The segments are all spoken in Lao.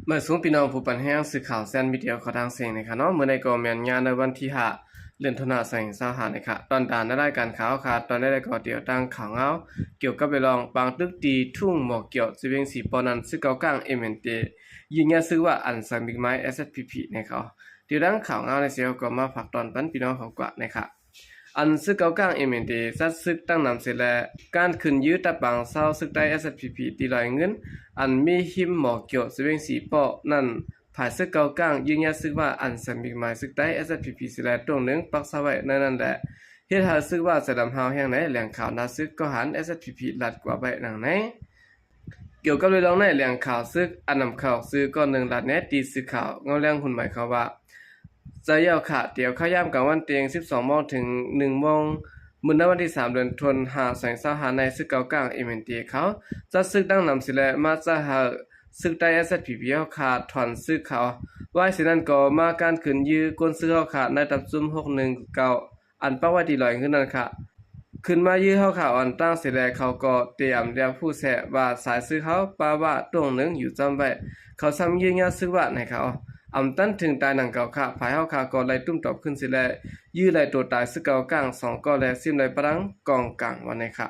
ມາສູງພີ່ນ້ອງຜູ້ປັນແຮງສື່ຂ່າວແຊນມີເດຍຂອງທາງເຊງນະຄະເນາະ. ມື້ໃດກໍແມ່ນຍາມໃນວັນທີຫ້າ ເດືອນຕຸລາ ສອງພັນຊາວຫ້ານະຄະ. ຕອນດານລາຍການຂ່າວຂາດຕອນໃດກໍຕຽວຕັ້ງຂ່າວງາວກ່ຽວກັບເລື່ອງປາງຕຶກທີ່ທຸ່ງໝໍກຽວ ເຊວຽງສີປໍ້ນັ້ນ ຊຶກເກົ້າກ້າງ ເອັມເອັນເຈ ຍືນຍາດຊຶກວ່າອັນສັງມິກໄມ້ ເອສເອສພີພີ ນະຄະ. ຕຽວຕັ້ງຂ່າວງາວໃນເຊວກໍມາຝາກຕອນປັນພີ່ນ້ອງເຂົາກວ່ານະຄະ. ອັນຊຶກເກົ້າກ້າງ ເອັມເອັນເຈ ຈັດຊຶກຕັ້ງນຳເສຍແລະ ການຂຶ້ນຍືດຕາປາງເຊົາຊຶກໃຕ້ ເອສເອສພີພີ ທີ່ລອຍເງິນ ອັນມີຮິມໝໍກຽວ ເຊວຽງສີປໍ້ນັ້ນ ຝ່າຍຊຶກເກົ້າກ້າງ ຍືນຍາດຊຶກວ່າອັນສັງມິກໄມ້ຊຶກໃຕ້ ເອສເອສພີພີ ເສຍແລະ ໂຕ້ງໜຶ່ງປັກຊາໄວ້ໃນນັ້ນແລະ ເຮັດໃຫ້ຊຶກວ່າຈະດຳຮ້າວແຮງໃນແຫຼ່ງຂ່າວໜ້າຊຶກກໍຫັນ ເອສເອສພີພີ ລາດກວ່າໄວ້ດັ່ງໃນ. ກ່ຽວກັບເລື່ອງໃນແຫຼ່ງຂ່າວຊຶກອັນນຳເຂົ້າຊື່ກ້ອນໜຶ່ງລາດແນະ ທີ່ສື່ຂ່າວເງົາແລງຮຸ່ນໃໝ່ເຂົາວ່າ ໃຈຍາວຂະ ຕຽວເຂົ້າຍາມກາງວັນເຕັງ ສິບສອງໂມງເຖິງໜຶ່ງໂມງ ມື້ໃນວັນທີສາມ ເດືອນຕຸລາ ສອງພັນຊາວຫ້າໃນຊຶກເກົ້າກ້າງ ເອັມເອັນເຈ ເຂົາຈັດຊຶກຕັ້ງນຳເສຍແລະ ມາຈະໃຫ້ຊຶກໃຕ້ ເອສເອສພີພີ ເຮົາຂາດຖອນຊຶກເຂົາ. ໄວ້ເສຍນັ້ນກໍມາການຂຶ້ນຍືດກົ້ນຊຶກເຮົາຂາດໃນຕັບຈຸ້ມ ຫົກໜຶ່ງເກົ້າ ອັນປັກໄວ້ທີ່ລອຍເງິນນັ້ນຂະ ຂຶ້ນມາຍືດເຮົາຂາດອ່ອນຕັ້ງເສຍແລະ ເຂົາກໍຕຽມແລ້ວຜູ້ແສວ່າສາຍຊຶກເຮົາປະວ່າໂຕ້ງໜຶ່ງຢູ່ຈ້ຳໄວ້ ເຂົາຊ່ຳຍືດຍາດຊຶກວ່າໃນເຂົາ ອຳຕັນເຖິງຕາຍໜັງເກົ່າຂະ ຝ່າຍເຮົາຂາກໍໄລ່ຕຸ້ມຕອບຂຶ້ນເສຍແລະ ຍືດໄລ່ໂຕຕາຍຊຶກເກົ້າກ້າງສອງກໍແລະ ຊິມໄລ່ປະດັງກອງກາງວ່າໃນຂະ.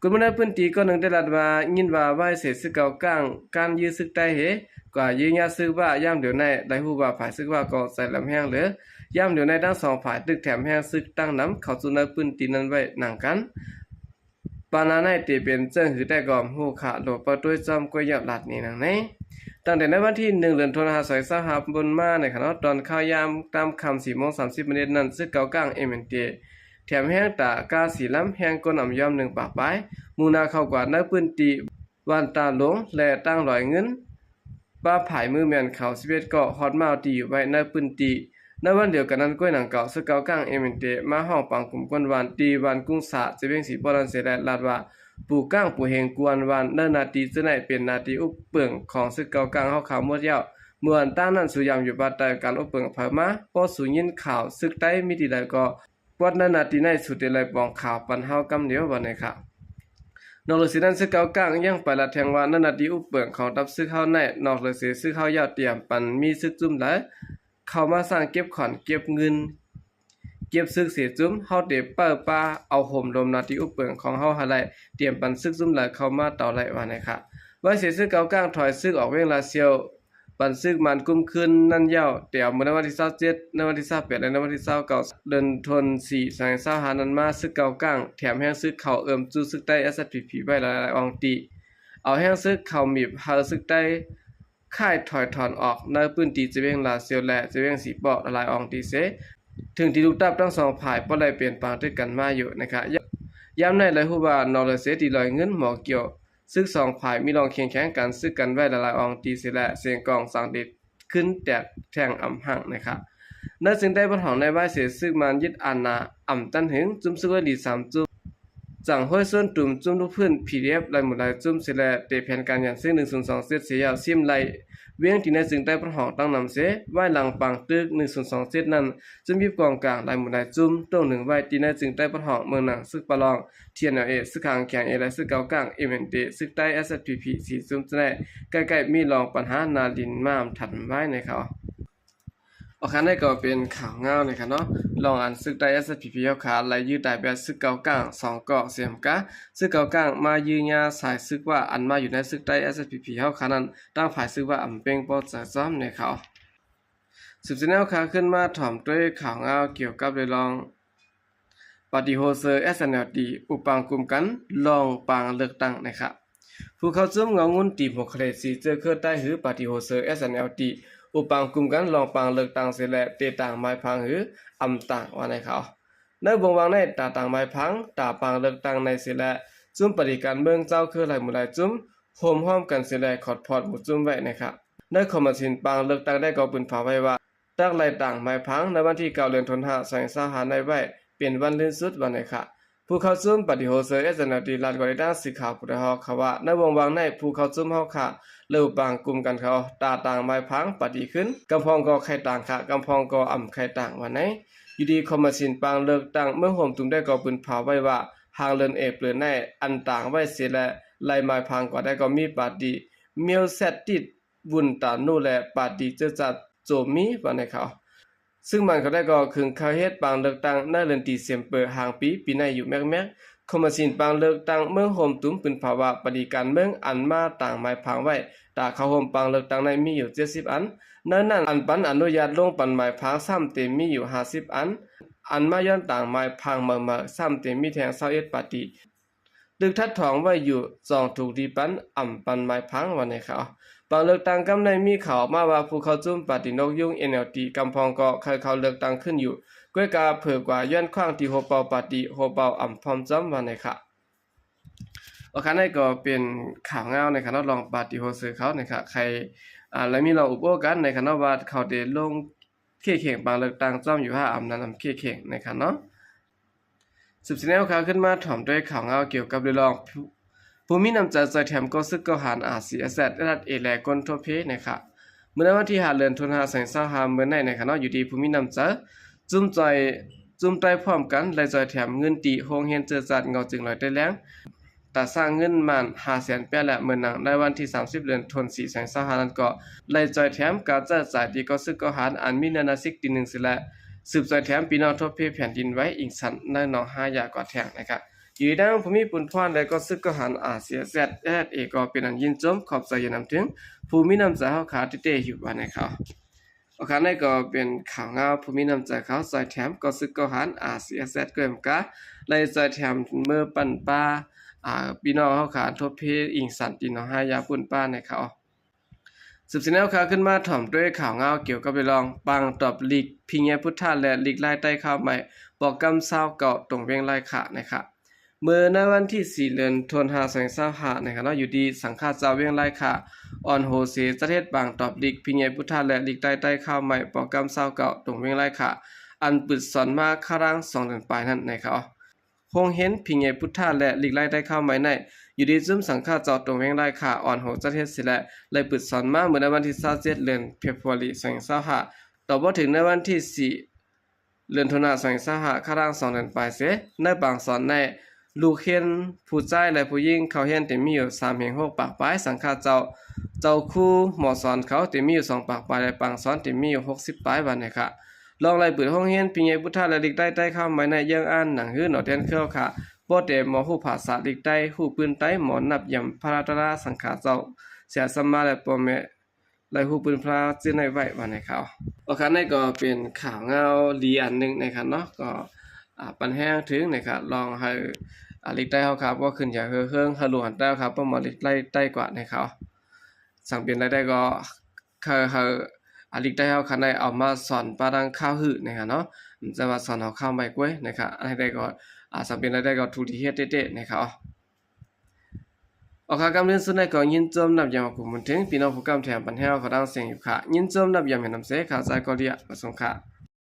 ຄົນເມືອງໃນພື້ນທີ່ຄົນໜຶ່ງໄດ້ລາດວ່າ ຍິນວ່າໄວ້ເສຍຊຶກເກົ້າກ້າງ ການຍືດຊຶກໃຕ້ເຮ ກວ່າຍືດຍາດຊຶກວ່າ ຍາມດຽວໃນໄດ້ຮູ້ວ່າຝ່າຍຊຶກວ່າກໍໃຈລຳແຮງເລີຍ ຍາມດຽວໃນທັງສອງຝ່າຍຕຶກແຖມແຮງຊຶກຕັ້ງນຳເຂົ້າສູ່ໃນພື້ນທີ່ນັ້ນໄວ້ນຳກັນ. ປານາໃນເຕເປັນເຈີງຫືແຕ່ກໍຮູ້ຂະໂລເປີດຕຸ້ຍຈ້ອມກ້ວຍຍອດລາດນີ້ນາງໃນ. ຕັ້ງແຕ່ໃນວັນທີໜຶ່ງ ເດືອນຕຸລາ ສອງພັນຊາວຫ້າ ບົນມາໃນຂະເນາະ ຕອນເຂົ້າຍາມຕາມຄ່ຳ ສີ່ໂມງສາມສິບມາເນັດນັ້ນ ຊຶກເກົ້າກ້າງ ເອັມເອັນເຈ ແຖມແຮງຕາກ້າສີລຳແຮງກົ້ນອຳຍອມໜຶ່ງປາກປາຍ ມຸ່ງໜ້າເຂົ້າກວາດໃນພື້ນທີ່ ບ້ານຕາຫຼົງ ແລະ ຕັ້ງລອຍເງິນ ປະຜາຍມືແມ່ນເຂົາສິບເອັດກໍຮອດມາເອົາທີ່ຢູ່ໄວ້ໃນພື້ນທີ່. ໃນວັນດຽວກັນນັ້ນ ກ້ວຍໜັງເກົ່າຊຶກເກົ້າກ້າງ ເອັມເອັນເຈ ມາຮ້ອງປາງກຸ່ມກ້ນບ້ານ ທີ່ບ້ານກຸງສາ ເຊວຽງສີປໍ້ນັ້ນເສຍແລະ ລາດວ່າ ປູກ້າງປູເຮງກວນບ້ານ ເນີນນາຕີເຈີໃນເປັນນາຕີອຸບເປິງຂອງຊຶກເກົ້າກ້າງເຮົາຂາໝົດແລ້ວ. ເມື່ອອັນຕ້ານນັ້ນ ສູຢາມຢູ່ພາຍໃຕ້ການອຸບເປິງໃຜມາ ພໍສູຍິນຂ່າວຊຶກໃຕ້ມີທີ່ໃດກໍ ກວດໃນນາຕີໃນສູເຕໄລປອງຂ່າວປັນເຮົາກຳດຽວວ່າໃນຂະ. ນອກເຫຼືອເສຍນັ້ນ ຊຶກເກົ້າກ້າງຍັງໄປລະແທງວ່າ ໃນນາຕີອຸບເປິງຂອງທັບຊຶກເຮົາໃນ ນອກເຫຼືອເສຍຊຶກເຮົາຍາວຕຽມປັນມີຊຶກຈຸ້ມໃດ ເຂົ້າມາສ້າງເກັບຂອນເກັບເງິນ ເກັບຊຶກເສຍຈຸ້ມ ເຮົາເຕເປີປາເອົາໂຮມລົມນາຕີອຸບເປິງຂອງເຮົາໃຫ້ໄດ້ ຕຽມປັນຊຶກຈຸ້ມໃດເຂົ້າມາເຕົາໄດ້ວ່າໃນຂະ. ໄວ້ເສຍຊຶກເກົ້າກ້າງຖອຍຊຶກອອກວຽງລາຊຽວ ປັນຊຶກມານກຸມຄືນນັ້ນຍາວ ແຕ່ເອົາມື້ໃນວັນທີຊາວເຈັດ ໃນວັນທີຊາວແປດ ແລະ ໃນວັນທີຊາວເກົ້າ ເດືອນຕຸລາ ສອງພັນຊາວຫ້ານັ້ນມາ ຊຶກເກົ້າກ້າງແຖມແຮງຊຶກເຂົ້າເອີ່ມຈູ້ຊຶກໃຕ້ ເອສເອສພີພີ ໄວ້ຫຼາຍໆອ່ອງຕີ ເອົາແຮງຊຶກເຂົ້າມີບໃຫ້ຊຶກໃຕ້ຄ້າຍຖອຍຖອນອອກໃນພື້ນທີ່ຈະວຽງລາຊຽວ ແລະ ຈະວຽງສີປໍ້ຫຼາຍໆອ່ອງຕີເສ ເຖິງທີ່ລູກທັບທັງສອງຝ່າຍບໍ່ໄດ້ເປັນປາງຕຶກກັນມາຢູ່ນະຄະ. ຍາມໃນໄດ້ຮູ້ວ່ານອກເຫຼືອເສຍທີ່ລອຍເງິນໝໍກຽວ ຊຶກສອງຝ່າຍມີລອງຄຽງແຂງກັນຊຶກກັນໄວ້ຫຼາຍໆອ່ອງຕີເສແລະ ສຽງກອງສັງເດດຂຶ້ນແຕກແທ່ງອຳຮັ່ງນະຄະ. ໃນເຊີງໃຕ້ບ່ອນຫ້ອງໃນວາຍເສຊຶກມານຍຶດອານາອຳຕັນຫຶງ ຈຸ້ມຊຶກໄວ້ຫຼີສາມຈຸ້ມ ຈັ່ງຫ້ວຍຊົນຕຸມຈຸ້ມລູກພື້ນ ພີດີເອັຟ ຫຼາຍໝູ່ຫຼາຍຈຸ້ມເສແລະ ເຕະແຜນການຢັນຊຶກໜຶ່ງສູນສອງເຈັດເສຍຍາວ ຊິມໄລ່ວຽງທີ່ໃນເຊີງໃຕ້ບ່ອນຫ້ອງຕັ້ງນຳເສ ວາຍຫຼັງປາງຕຶກໜຶ່ງສູນສອງເຈັດນັ້ນ ຈຸ້ມຍິບກອງກາງຫຼາຍໝູ່ຫຼາຍຈຸ້ມ ໂຕ້ງໜຶ່ງໄວ້ທີ່ໃນເຊີງໃຕ້ບ່ອນຫ້ອງເມືອງໜັງຊຶກປະລອງ ທີເອັນແອລເອ ຊຶກຫາງແຂງເອ ແລະ ຊຶກເກົ້າກ້າງ ເອັມເອັນເຈ ຊຶກໃຕ້ ເອສເອສພີພີ ສີ່ຈຸ້ມຈະໄດ້ ໃກ້ໆມີລອງປັນຫາໜ້າດິນມາອຳທັນໄວ້ໃນເຂົາ. ອອກຄັນໃດກໍເປັນຂ່າວງາວໃນຂະເນາະ ລອງອັນຊຶກໃຕ້ ເອສເອສພີພີ ເຮົາຂາໄລ່ຍືດຕາຍແບດຊຶກເກົ້າກ້າງສອງເກາະເສມກາ ຊຶກເກົ້າກ້າງມາຍືດຍາສາຍຊຶກວ່າອັນມາຢູ່ໃນຊຶກໃຕ້ ເອສເອສພີພີ ເຮົາຂານັ້ນ ຕ່າງຝ່າຍຊຶກວ່າອຳເປັງບໍ່ຈະຊ້ອມໃນເຂົາ. ສືບເສຍແນວຂ່າວຂຶ້ນມາຖອມດ້ວຍຂ່າວງາວກ່ຽວກັບເລື່ອງ ປາຕີໂຮເຊີ ເອສເອັນແອລທີ ອຸບປາງກຸ່ມກັນລອງປາງເລືອກຕັ້ງນະຄະ. ຜູ້ເຂົ້າຊຸມເງົາງຸ່ນຕີໂມຄຣາຊີ ເຈີເຄືອໃຕ້ ຫຼື ປາຕີໂຮເຊີ ເອສເອັນແອລທີ ອຸບປາງກຸ່ມກັນລອງປາງເລືອກຕັ້ງເສແລະ ເຕະຕາງໝາຍພາງ ຫຼື ອຳຕາງວ່າໃນເຂົາ. ໃນວົງວາງໃນຕາຕາງໝາຍພາງ ຕາປາງເລືອກຕັ້ງໃນເສແລະ ຈຸ້ມປະຕິການເມືອງເຈົ້າເຄືອຫຼາຍໝູ່ຫຼາຍຈຸ້ມ ໂຮມຮ່ວມກັນເສແລະ ຂອດພອດໝູ່ຈຸ້ມໄວ້ນະຄະ. ໃນຄອມມະຊິນປາງເລືອກຕັ້ງໄດ້ກໍປືນຝາໄວ້ວ່າ ຕັກໄລ່ຕາງໝາຍພາງໃນວັນທີເກົ້າ ເດືອນຕຸລາ ສອງພັນຊາວຫ້າໃນໄວ້ ເປັນວັນລີ້ນສຸດວ່າໃນຂະ. ຜູ້ເຂົ້າຊຸມປາຕີໂຮເຊີ ເອສເອັນແອລທີ ລາດກວ່າໃນທາງສື່ຂ່າວຜູ້ໄດ້ຮອກເຂົາວ່າ ໃນວົງວາງໃນຜູ້ເຂົ້າຊຸມເຮົາຂະເລີ່ມປາງກຸ່ມກັນເຂົາ ຕາຕາງໝາຍພາງປາຕີຂຶ້ນ ກຳພອງກໍໄຂ່ຕາງຂະ ກຳພອງກໍອຳໄຂ່ຕາງວ່າໃນ. ຢູ່ທີ່ຄອມມະຊິນປາງເລືອກຕັ້ງເມືອງໂຮມຕຸມໄດ້ກໍປືນຝາໄວ້ວ່າ ຫາງເດືອນເອເປີນໃນ ອັນຕາງໄວ້ເສແລະ ໄລ່ໝາຍພາງກວ່າໄດ້ກໍມີປາຕີ Mills State ວຸນຕານູ ແລະ ປາຕີເຈີດຈາດໂຈມີ ວ່າໃນຂ່າວ. ຊຶ່ງມັນກໍໄດ້ກໍເຄີຍເຮັດປາງເລືອກຕັ້ງໃນເດືອນດີເຊັມເປີ ຫາງປີ ປີໃນຢູ່ແມັກໆ. ຄອມມະຊິນປາງເລືອກຕັ້ງເມືອງໂຮມຕຸມ ປຶ້ມພາວະປະລິການເມືອງ ອັນມາຕາງໝາຍພາງໄວ້ ຕາເຂົ້າຮ່ວມປາງເລືອກຕັ້ງໃນມີຢູ່ເຈັດສິບອັນ. ໃນນັ້ນ ອັນປັນອະນຸຍາດລົງປັນໝາຍພາງຊ້ຳເຕັມມີຢູ່ຫ້າສິບອັນ, ອັນມາຍ້ອນຕາງໝາຍພາງໃໝ່ໆຊ້ຳເຕັມມີແທ່ງຊາວເອັດປາຕີ. ຕຶກທັດຖອງໄວ້ຢູ່ສອງ ຖືກດີປັນອຳປັນໝາຍພາງ ວ່າໃນຂ່າວ. ປາງເລືອກຕັ້ງກຳໃນມີຂ່າວອອກມາວ່າ ຜູ້ເຂົ້າຈຸ້ມປາຕີນົກຍຸງ ເອັນແອວທີ ກຳພອງກໍເຄີຍເຂົ້າເລືອກຕັ້ງຂຶ້ນຢູ່ ກ້ວຍກາເຜີກວ່າຍ້ອນຂວ້າງທີ່ໂຮເປົ່າປາຕີ ໂຮເປົ່າອຳພ້ອມຈອມ ວ່າໃນຂ່າວ. ໂອເຄ ນັ້ນກໍເປັນຂ່າວງາວໃນຂະເນາະ ລອງປາຕີໂຮເຊີເຂົາໃນຂະ ໃຄ ອາ ແລະ ມີລອງອຸບໂອ້ກັນໃນຂະເນາະວ່າ ເຂົາໄດ້ລົງເຄເຄັ່ງປາງເລືອກຕັ້ງຈອມຢູ່ຫ້າອຳນານອຳເຄເຄັ່ງໃນຂະເນາະ. ສືບສຽນແນວຂ່າວຂຶ້ນມາ ພ້ອມດ້ວຍຂ່າວງາວກ່ຽວກັບເລື່ອງ ຜູ້ ຜູ້ມີນ້ຳໃຈຊ່ອຍແຖມກໍຊຶກກໍຫານ ອາຊີເອສແອດ ເອສແອດເອ ແລະ ຄົນທົ່ວເພໃນຂະ ເມື່ອໃນວັນທີຫ້າ ເດືອນ ທັນວາ ສອງພັນຊາວຫ້າ ມື້ໃນໃນຂະເນາະ ຢູ່ດີຜູ້ມີນ້ຳໃຈ ຈຸ້ມຈ່ອຍ ຈຸ້ມໃຕ້ພ້ອມກັນ ໄດ້ຊ່ອຍແຖມເງິນຕີໂຮງຮຽນເຈີດຈາດເງົາຈຶງລອຍໃຕ້ແລງ ຕາສ້າງເງິນໝານຫ້າແສນປາຍ ແລະ ເມື່ອນາງໃນວັນທີສາມສິບ ເດືອນ ທັນວາ ສອງພັນຊາວຫ້ານັ້ນກໍໄດ້ຈ່ອຍແຖມການໃຊ້ຈ່າຍທີ່ກໍຊຶກກໍຫານ ອັນມີເນື້ອນາສິກຕີໜຶ່ງເສຍ ແລະ ສືບຈ່ອຍແຖມພີ່ນ້ອງທົ່ວເພແຜ່ນດິນໄຫວ ອີງສັນ ໃນໜອງຫາຍາກວ່າແທ່ງນະຄະ. ຢູ່ໃນນາມຜູ້ມີບຸນພອນ ແລະ ກໍຊຶກກໍຫານ ອາຊີເອສແອດ ເອສແອດເອ ກໍເປັນອັນຍິນຊົມຂອບໃຈຢ່າງໜາມເຖິງຜູ້ມີນ້ຳໃຈເຮົາຂາເຕໆຢູ່ວ່າໃນຂ່າວ. ໂອເຄ ນັ້ນກໍເປັນຂ່າວງາວ ຜູ້ມີນ້ຳໃຈເຂົາຊ່ອຍແຖມກໍຊຶກກໍຫານ ອາຊີເອສແອດ ກໍເອັມກາ ໄດ້ຊ່ອຍແຖມເມືອປັນປາ ອາ ພີ່ນ້ອງເຮົາຂາທົ່ວເພ ອີງສັນ ຕີໜອງຫາຍາປຸ້ນປາໃນຂ່າວ. ສືບສຽນແນວຂ່າວຂຶ້ນມາ ພ້ອມດ້ວຍຂ່າວງາວກ່ຽວກັບເລື່ອງປາງຕອບລີກພຣີເມຍພຸດທາ ແລະ ລີກລາຍໃຕ້ຄາວໃໝ່ ປອກກຳຊາວເກົ່າຕົງວຽງລາຍຂາໃນຂະ ເມື່ອໃນວັນທີສີ່ ເດືອນ ທັນວາ ສອງພັນຊາວຫ້າໃນຂະເນາະ ຢູ່ດີສັງຄະເຈົ້າວຽງລາຍຂາ ອ່ອນໂຮເສ ຈັດເຮັດປາງຕອບລີກພຣີເມຍພຸດທາ ແລະ ລີກລາຍໃຕ້ຄາວໃໝ່ ປອກກຳຊາວເກົ່າຕົງວຽງລາຍຂາ ອັນປຶດສອນມາຄາລາງສອງເດືອນປາຍນັ້ນໃນຂະ ໂຮງຮຽນພຣີເມຍພຸດທາ ແລະ ລີກລາຍໃຕ້ຄາວໃໝ່ໃນ ຢູ່ດີຈຸ້ມສັງຄະເຈົ້າຕົງວຽງລາຍຂາ ອ່ອນໂຮຈັດເຮັດເສຍ ແລະ ໄດ້ປຶດສອນມາເມື່ອໃນວັນທີຊາວເຈັດ ເດືອນເຟບຣວາຣີ ສອງພັນຊາວຫ້າ ຕໍ່ບໍ່ເຖິງໃນວັນທີສີ່ ເດືອນທັນວາ ສອງພັນຊາວຫ້າ ຄາລາງສອງເດືອນປາຍເສຍ ໃນປາງສອນໃນ ລູກຮຽນຜູ້ຊາຍ ແລະ ຜູ້ຍິງເຂົ້າຮຽນເຕັມມີຢູ່ສາມແຫ່ງຫົກປາກປາຍ ສັງຄະເຈົ້າ ເຈົ້າຄູໝໍສອນເຂົາເຕັມມີຢູ່ສອງປາກປາຍ ແລະ ປາງສອນເຕັມມີຢູ່ຫົກສິບປາຍ ວ່າໃນຂະ ລອງໄລ່ປຶດໂຮງຮຽນພຣີເມຍພຸດທາ ແລະ ລີກລາຍໃຕ້ຄາວໃໝ່ໃນ ເຍືອງອ່ານໜັງຫື ໜໍແດນເຂົາຂາ ບໍ່ແຕ່ໝໍຮູ້ພາສາລີກໃຕ້ ຮູ້ປືນໄຕ ໝໍນັບຢາມພະລາຕະລາ ສັງຄະເຈົ້າເສຍສຳມາ ແລະ ພໍ່ແມ່ ໄດ້ຮູ້ປືນພະລາຈື່ໃນໄວ້ວ່າໃນຂ່າວ. ໂອເຄ ນັ້ນກໍເປັນຂ່າວງາວດີອັນໜຶ່ງໃນຂະເນາະ ກໍ ອາ ປັນແຮງເຖິງໃນຂະ ລອງໃຫ້ ອາ ລີກໃຕ້ເຮົາຂາບໍ່ຂຶ້ນຢ່າເຫີເຮີງ ໃຫ້ຫຼວງອັນໃຕ້ເຮົາຂາບໍ່ມາລີກໄລ່ໃຕ້ກວ່າໃນຂະ ສັງເປັນລາຍໄດ້ກໍ ໃຫ້ ໃຫ້ ອາ ລີກໃຕ້ເຮົາຂະໄດ້ເອົາມາສອນປາດັງຄາວຫືໃນຂະເນາະ ຈະວ່າສອນເຮົາຄາວໃໝ່ກວຍໃນຂະ ອັນໃດກໍ ອາ ສຳເປັນລາຍໄດ້ກໍຖືດີເຮັດເຕະໆໃນຂະ. ອອກຂ່າວກຳເລື່ອງສຸດໃນກໍຍິນຊົມນັບຢາມຂອບຄຸນເຖິງພີ່ນ້ອງຜູ້ກຳແຖມປັນແຮງເຮົາຂະດັງເສຍງຢູ່ຂະ ຍິນຊົມນັບຢາມແມ່ນນຳເສ ຂະຈາຍກໍເລຍປະສົງຂະ.